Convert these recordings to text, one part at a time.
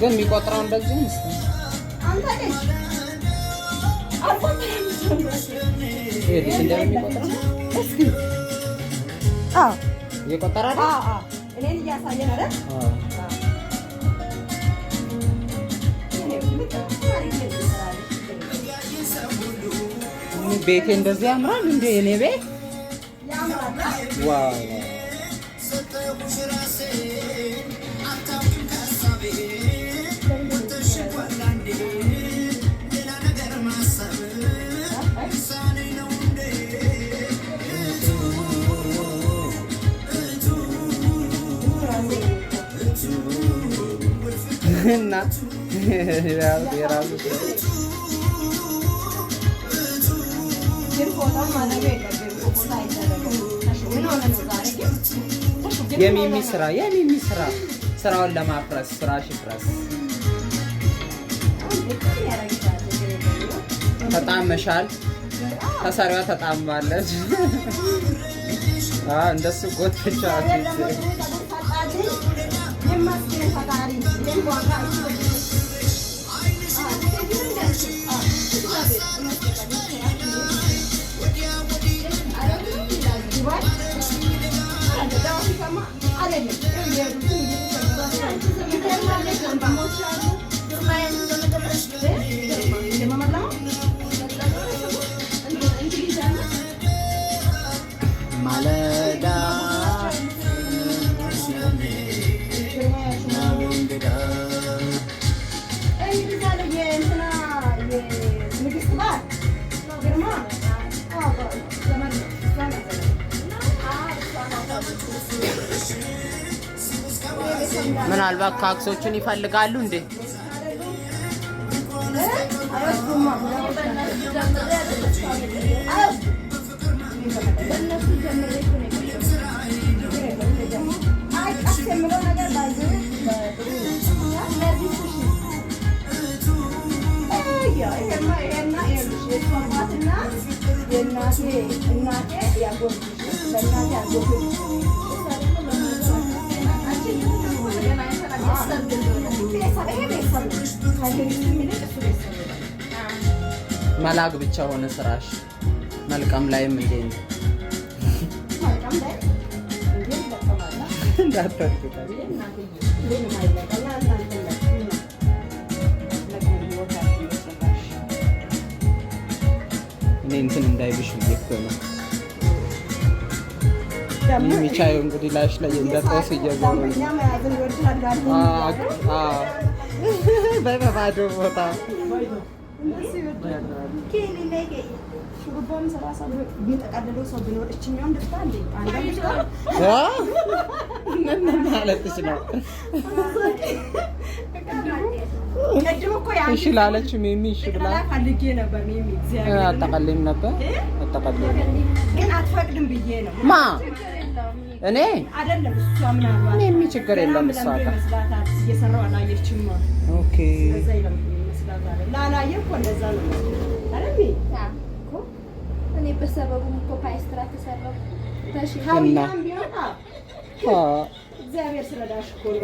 ግን የሚቆጥረው እንደዚህ ነው። አንተ ልጅ አልቆጠረም። ይኸውልሽ እንደሚቆጥረው። እስኪ አዎ። እየቆጠረ አይደል? አዎ፣ እኔን እያሳየን አይደል? አዎ። ቤቴ እንደዚህ ያምራል እንዴ? የኔ ቤት wow! እና የራሱ ግን ፎቶ ማድረግ የለብህም። ፎቶ አይደረግም። ምን ሆነ ነው ዛሬ ግን? ተሹ ግን ምን የሚሚ ሆነ ነው? ስራ፣ የሚሚ ስራ፣ ስራውን ለማፍረስ፣ ስራሽ ይፍረስ። አሁን ልቅም ያደርግሻል። ችግር የለውም። ተጣመሻል። ተሰሪዋ ተጣማለች። አዎ፣ እንደሱ ጎትቻ። እግዚአብሔር ደግሞ ጥሩ ፀጉር ሰጣልኝ። ይመስገን ፈጣሪ። ይሄን ዋጋ አይችልም። አዎ፣ እግዚአብሔር ይመስገን። አይደለም ማለዳ እንግዳ። የንግስት ባል ግርማ ዘመድ ነው። እሷ ናት ዘመድ። ምናልባት ካክሶችን ይፈልጋሉ እንዴ? አይወስዱማ። አይወስዱም። አይ፣ ቀስ የምለው ነገር ባይዘ በጥሩ ነው። ይሄማ ይሄና ይኸውልሽ የእሱ አባትና የእናቴ እናቴ ያጎት ልጅ ነው። ለእናቴ ያጎት ልጅ ነው። ቤተሰብ፣ ይሄ ቤተሰብ ነው። ከንግስትም ይልቅ እሱ ቤተሰብ ነው። መላክ ብቻ ሆነ ስራሽ። መልቀም ላይም እንዴ ነው? መልካም ላይ እንዴ ይለቀማል። እንዳትወድቅ። እናትዬ እንዴት ነው የማይለቀም? እና እናንተ ለቅሙ ለቅሙ ህይወታችሁ እየሰራሽ። እኔ እንትን እንዳይብሽ ብዬ እኮ ነው። ደግሞ የሚቻየው እንግዲህ ላሽ ላይ እንደ ጦስ እየዞረ ነው። ደንበኛ መያዝን ይወዳል አሉ። በባዶ ቦታ። ሹሩባም ሰራ ሰው የሚጠቀልለው ሰው ቢኖር እችኛውን ድፍታ እንዴ አንዳንድ ልፍታ። ምን ማለትሽ ነው? ቅድም እኮ የአንቺ እሺ ላለች ሚሚ እሺ ብላ ጠቅላላ ፈልጌ ነበር ሚሚ እግዚአብሔር አጠቀልም ነበር አጠቀልም። ግን አትፈቅድም ብዬ ነው። ማ፣ እኔ? አይደለም፣ እሷ ምናልባት እኔ የሚ ችግር የለም እሷ ገና ጋር። ይመስላታል፣ እየሰራው አላየችም። Okay። እንደዛ ይመስላታል። ላላየ እኮ እንደዛ ነው አይደል እኮ። እኔ በሰበቡም እኮ ፓይስትራ ተሰራው። ሀዊያም ቢሆን አዎ፣ እግዚአብሔር ስረዳሽ እኮ ነው።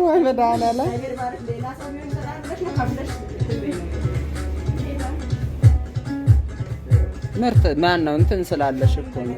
ወይ መድኃኒዓለም! እግዚአብሔር ባርክ። ሌላ ሰው ቢሆን ይሰራል ብለሽ ነው ከፍለሽ። ምርጥ ማን ነው እንትን ስላለሽ እኮ ነው።